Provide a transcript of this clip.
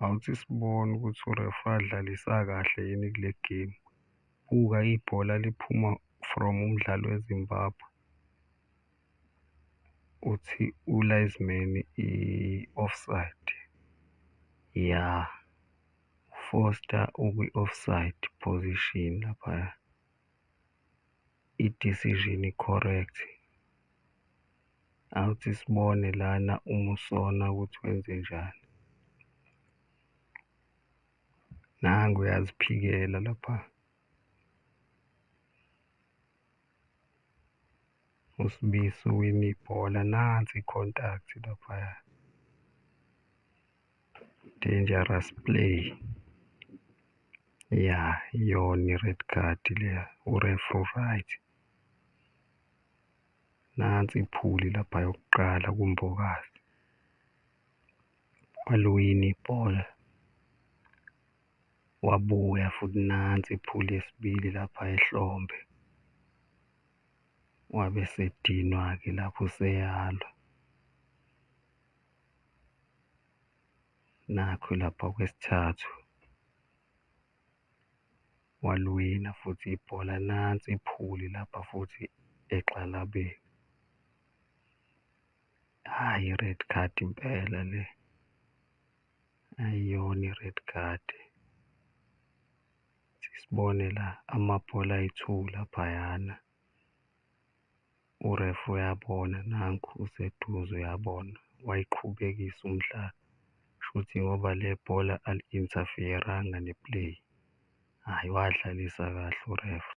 Awuthi sibone ukuthi u-ref wadlalisa kahle yini kule gemu. Buka ibhola liphuma from umdlali weZimbabwe uthi u-linesman i-offside, ya u-Foster ukwi-offside position laphaya, i-decision i-correct. Awuthi sibone lana uMusona ukuthi wenzenjani, nangu uyaziphikela lapha. USibisi uwine ibhola, nansi i-contact laphaya, dangerous play. Ya, iyona i-red card leya u-ref u-right. Nansi iphuli lapha yokuqala kuMbokazi, waliwina ibhola, wabuya futhi nansi iphuli yesibili lapha ehlombe, wabe esedinwa-ke lapho useyalwa. Nakhu lapha okwesithathu, waliwina futhi ibhola, nansi iphuli lapha futhi egxalabeni. Hhayi, i-red card impela le, ayiyona i-red card. Sibone la amabhola ayi-two laphayana, u-ref uyabona nanku useduze uyabona wayiqhubekisa umdlalo, shuthi ngoba le bhola ali-interfere-ranga ne-play, hhayi wadlalisa kahle u-ref.